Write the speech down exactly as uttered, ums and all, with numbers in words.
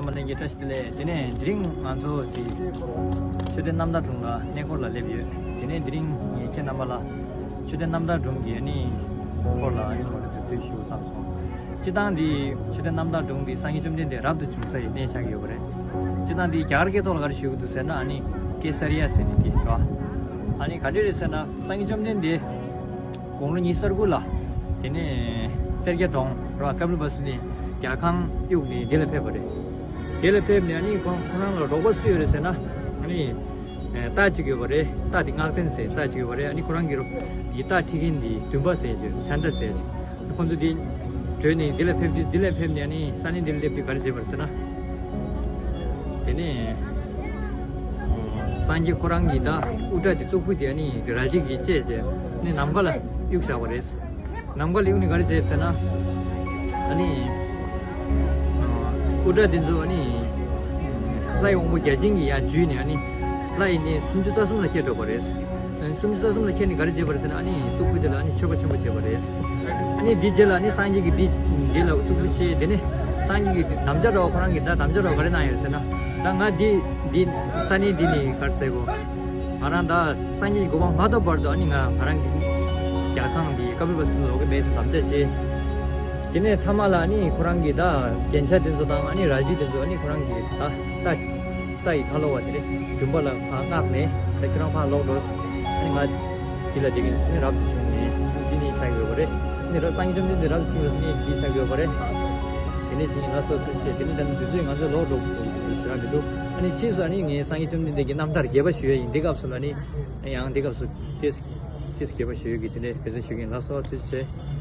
མ་ལྷན་རྒྱས་བཀྲ་ཤིས་བདེ་ལེགས། དེ་ནས་དེ་རིང་ང་ཚོ་དེ་མཆོད་རྟེན་རྣམ་དག་སྒྲུང་ལ་གནས་སྐོར་ལ་སླེབས་ཡོད། དེ་ནས་དེ་རིང་ངས་ཁྱེད་རྣམ་པ་ལ་མཆོད་རྟེན་རྣམ་དག་སྒྲུང་གི་ཨ་ནི་སྐོར་ལ་ཨ་ནི་ངོ་སྤྲོད་མདོར་བསྡུས་ཞུ་བསམ་སོང་། སྤྱིར་བཏང་འདི་མཆོད་རྟེན་རྣམ་དག་སྒྲུང་འདི་སངས་རྒྱས་བཅོམ་ལྡན་འདས་རབ་ཏུ་བྱུང་ས་ཡི་གནས་ཆགས་ཀྱི་ཡོད་པ་རེད། སྤྱིར་བཏང་འདི་རྒྱ་གར་སྐད་ཐོག་ལ་ག་རེ་ཞུ་གི་འདུག་ཟེར་ན་ཨ་ནི་ཀེ་ས་རི་ཡ་ཟེར་ནི་དེ་རེད། ཨ་ནི་ག་འདྲ་རེད་ཟེར་ན་སངས་རྒྱས་བཅོམ་ལྡན་འདས་དགུང་ལོ་ཉི་ཤུ་རྩ་དགུ་ལ། དེ་ནས་སེར་སྐྱ་གྲོང་ར་ཀ་པིལ་བ་སུ་ནས་རྒྱལ་ཁང་གཡུགས་ནས་འདི་ལ་ཕེབས་པ་རེད། འདི་ལ་ཕེབས་ནས་ཨ་ནི་ཁོང་ཁོ་རང་ལ་རོགས་པ་སུ་ཡོད་རེད་ཟེར་ན། ཨ་ནི་རྟ་གཅིག་ཡོད་པ་རེད། རྟ་དེ་སྔགས་བསྟན་ཟེར་རྟ་གཅིག་ཡོད་པ་རེད། ཨ་ནི་ཁོ་རང་གི་རོ་ཡི་རྟ་ཁྲིད་མཁན་དེ་འདུན་པ་ཟེར་ཅིག་ཚན་རྟ་ཟེར་ཅིག་ཁོང་ཚོ་དེ་བྲོས་ནས་འདི་ལ་ཕེབས་དུས་འདི་ལ་ཕེབས་ནས་ཨ་ནི་ས་གནས་འདི་ལ་སླེབས་དུས་ག་རེ་བྱས་པ་རེད་ཟེར་ན། དེ་ནས་སངས་རྒྱས་ཁོ་རང་གིས་ད་དབུ་སྐྲ་དེ་གཙུག་ཕུད་དེ་ཨ་ནི་རལ་གྲི་གིས་བཅད་བྱས་ནས་ནམ་མཁའ་ལ་གཡུགས་བཞག་པ་རེད། ནམ་མཁའ་ལ་གཡུགས་ནས་ག་རེ་བྱས་ཟེར་ན། ཨ་ནི་དབུ་སྐྲ་དེ་ཚོ་ཨ་ནི་ལྷའི་དབང་པོ་བརྒྱ་བྱིན་གྱིས་ཡར་འཇུས་ནས་ཨ་ནི་ལྷ་ཡི་གནས་སུམ་ཅུ་རྩ་གསུམ་ལ་ཁྱེར་འགྲོ་བ་རེད། སུམ་ཅུ་རྩ་གསུམ་ལ་ཁྱེར་ནས་ག་རེ་བྱས་པ་རེད་ཟེར་ན་ཨ་ནི་གཙུག་ཕུད་དེ་ལ་ཨ་ནི་མཆོད་པ་ཆེན་པོ་བྱས་པ་རེད། ཨ་ནི་འདི་རྗེས་ལ་ཨ་ནི་སངས་རྒྱས་ཀྱིས་འདི་འདི་ལ་གཙུག་ཕུད་བྱས། དེ་ནས་སངས་རྒྱས་ཀྱིས་དམ་བཅའ་འདྲ་བ་ཁོ་རང་གིས་ད་དམ་བཅའ་འདྲ་བ་ག་རེ་གནང་ཡོད་ཟེར་ན། ད་ང་འདི་འདི་ས་གནས་འདི་ནས་ག་རེ་ཟེར་གོ། ང་རང་ད་སངས་རྒྱས་ཀྱི་གོ་འཕང་མ་ཐོབ་བར་དུ་ཨ་ནི་ང་ང་རང་གི་རྒྱལ་ཁང་འདི་ཀ་པིལ་བ་སུ་ལ་ལོག་གི་མེད་ཟེར་དམ་བཅའ་བྱས། དེ་ནས་མཐའ་མ་ལ་ཨ་ནི་ཁོ་རང་གིས་ད་རྒྱན་ཆ་དེ་ཚོ་དང་ཨ་ནི་རལ་གྲི་དེ་ཚོ་ཨ་ནི་ཁོ་རང་གིས་ད་ད། རྟ་ཡི་ཁ་ལོ་བ་དེ་རེད། མགྲིན་པ་ལ་ཕར་མངགས་ནས་ད་ཁྱོད་རང་ཕར་ལོག་འགྲོ། ཨ་ནི་ང་འདི་ལ་བསྡད་ཀྱིན་ཟེར་ནས་རབ་ཏུ་བྱུང་ནས་འདི་ནས་ཆགས་ཡོད་པ་རེད། ཨ་ནི་རབ་སངས་རྒྱས་བཅོམ་ལྡན་འདས་རབ་ཏུ་བྱུང་བ་ཟེར་ནས་འདི་ཆགས་ཡོད་པ་རེད། དེ་ནས་ཟིན་ཡིན་ལ་སོགས་ཐུགས་རྗེ་ཆེ། དེ་ནས་ད་ནི་དུས་ཚོད་ང་ཚོ་ལོག་འགྲོ་དགོས་ཀྱི་འདུག་ཟེར་ར་མི་འདུག་ཨ་ནི་ཕྱིས་སུ་ཨ་ནི་ངས་སངས་རྒྱས་བཅོམ་ལྡན་འདས་ཀྱི་རྣམ་ཐར་རྒྱས་པ་ཞུ་ཡ་ཡིན། འདི་སྐབས་སུ་ལ་ནི་ཡང་འདི་སྐབས་སུ་ཏེས་ཏེས་རྒྱས་པ་ཞུ་ཡ་གི་དེ་འདྲའི་འབད་བརྩོན་ཞུ་གི་ཡིན་ལ་སོགས་ཐུགས་རྗེ་ཆེ།